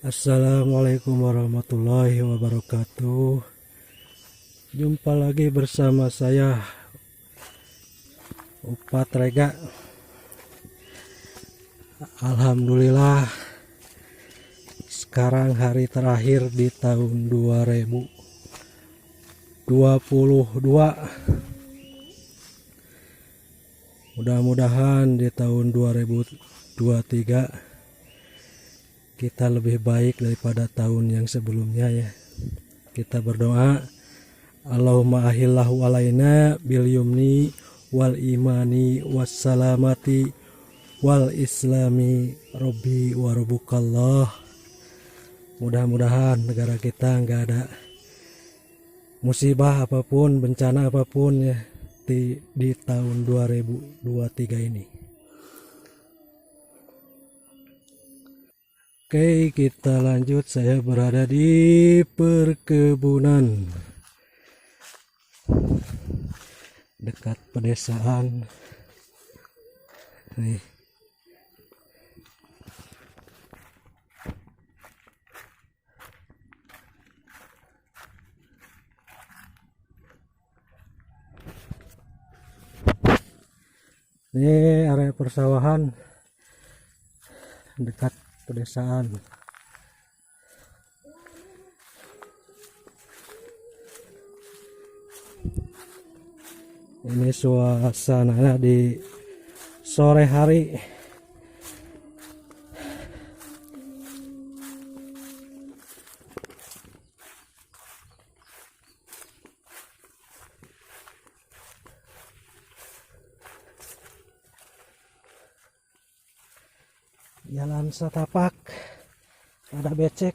Assalamualaikum warahmatullahi wabarakatuh. Jumpa lagi bersama saya Upat Rega. Alhamdulillah, sekarang hari terakhir di tahun 2022. Mudah-mudahan di tahun 2023 kita lebih baik daripada tahun yang sebelumnya ya. Kita berdoa, Allahumma ahillahu alaina bil yumni wal imani wassalamati wal islami robbi wa rabbukallah. Mudah-mudahan negara kita nggak ada musibah apapun, bencana apapun ya di tahun 2023 ini. Oke, kita lanjut. Saya berada di perkebunan dekat pedesaan. Nih. Ini area persawahan dekat pedesaan. Ini suasananya di sore hari. Jalan setapak, ada becek.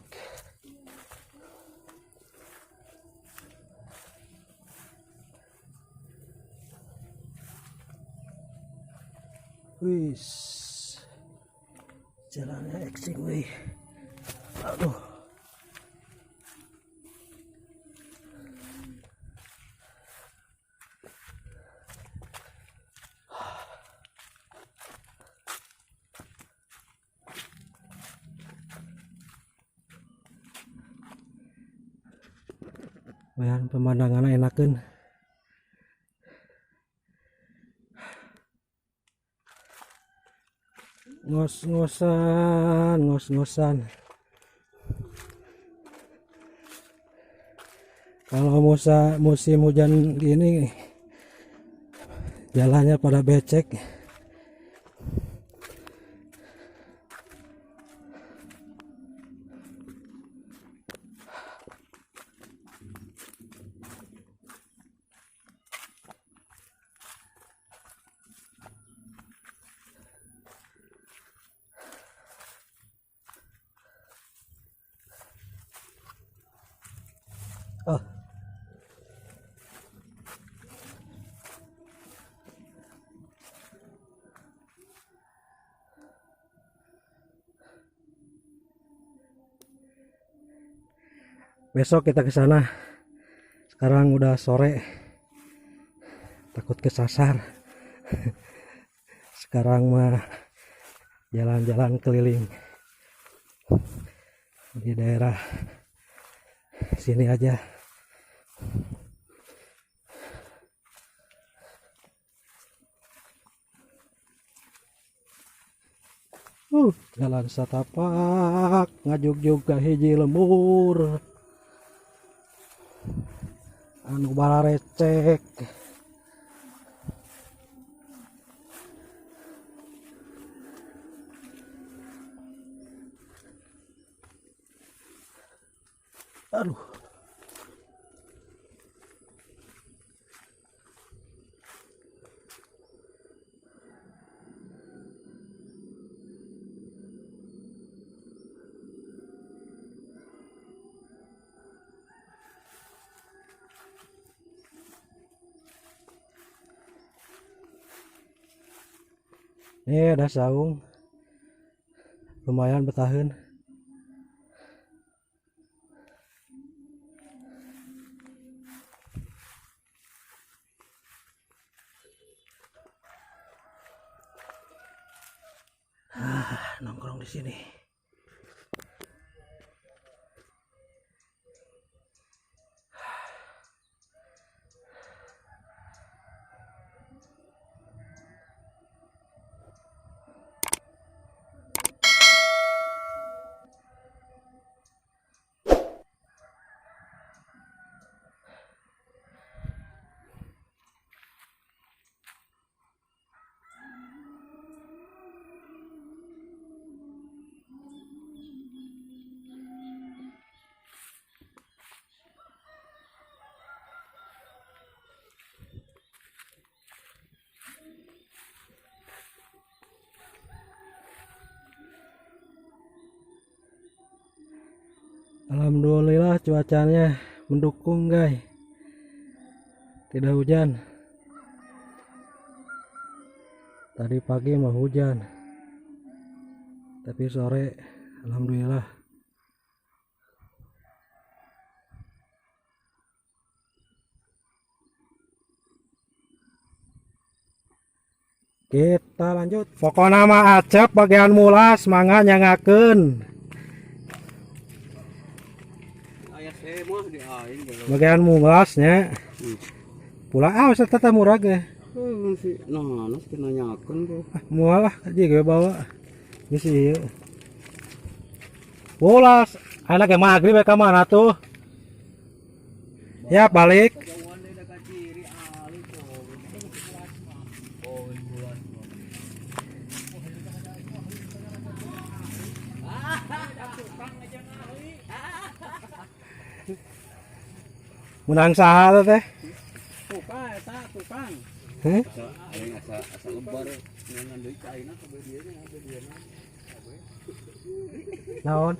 Wis, jalannya eksing wih. Aduh. Lumayan pemandangannya enakan. Ngos-ngosan, ngos-ngosan. Kalau musim hujan gini jalannya pada becek. Oh. Besok kita ke sana. Sekarang udah sore. Takut kesasar. Sekarang mah jalan-jalan keliling di daerah sini aja. Jalan setapak ngajugjug ka hiji lembur anu bararecek. Aduh. Ini ada saung, lumayan bertahan. Nongkrong di sini. Alhamdulillah cuacanya mendukung guys, tidak hujan. Tadi pagi mah hujan, tapi sore alhamdulillah. Kita lanjut. Pokoknya mah Acep bagian mulas mangga nyangakeun. Bagian mulasnya. Pula ah usah tata murag ya. Nah, nas kena nyakeun kok. Ah, moal lah aja gue bawa. Geus ieu. Mulas, anak ge magrib ka mana tuh? Ya balik. Menang saha teh? Tukang eta tukang. Heh? Aing asa lebar ngan deui ka ayeuna kabeh dieu nya kabeh dieu. Naon?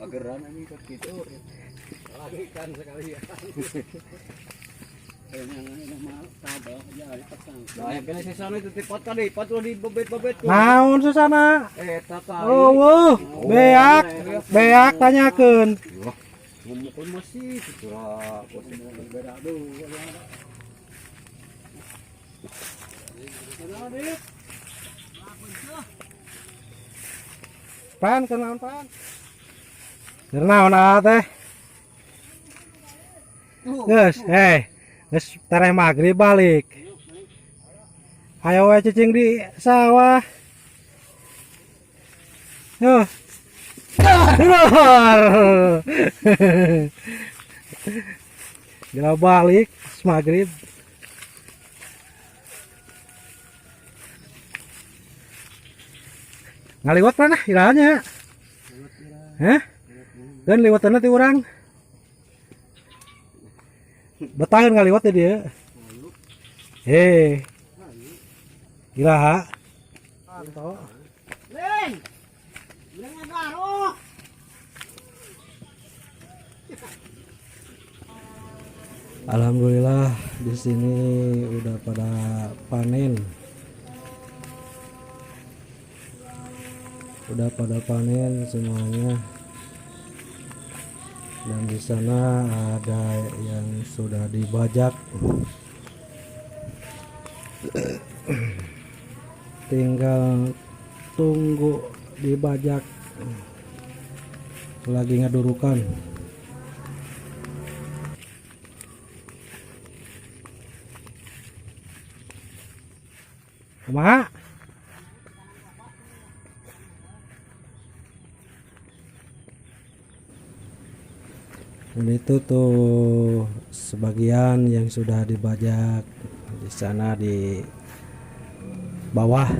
Ageran anjing ka kitu. Lagi kan sekalian. Naon susana? Oh, beak, beak tanyakeun. Ngomongkeun masih curah, beda deui. Pan kenaon pan? Naon teh? Geus, geus tereh magrib balik. Ayo we cicing di sawah. Yuh. Gila balik maghrib. Ngaliwat mana irahnya? Heh? Kan liwatanna ti urang. Betaheun ngaliwat di dieu. Heh. Iraha. Leng. Leng ngagaruh. Alhamdulillah di sini udah pada panen. Udah pada panen semuanya. Dan di sana ada yang sudah dibajak. Tinggal tunggu dibajak. Lagi ngadurukan. Kumaha? Dan itu tuh sebagian yang sudah dibajak di sana di bawah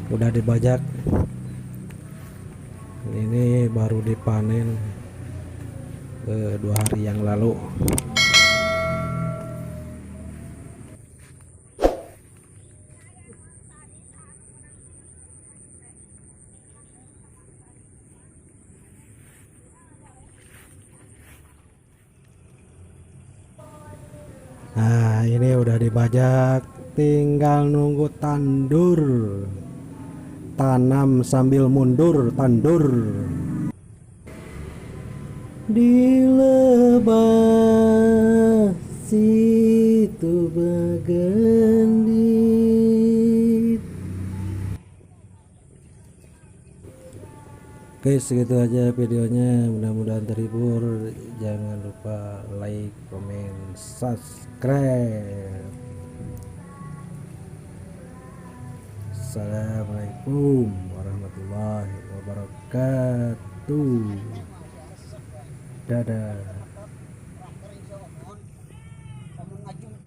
udah dibajak. Ini baru dipanen 2 hari yang lalu. Nah, ini udah dibajak, tinggal nunggu tandur. Tanam sambil mundur, tandur. Di lebah situ bagendit. Oke, segitu aja videonya, mudah-mudahan terhibur. Jangan lupa like, comment, subscribe. Assalamualaikum warahmatullahi wabarakatuh. Dadah.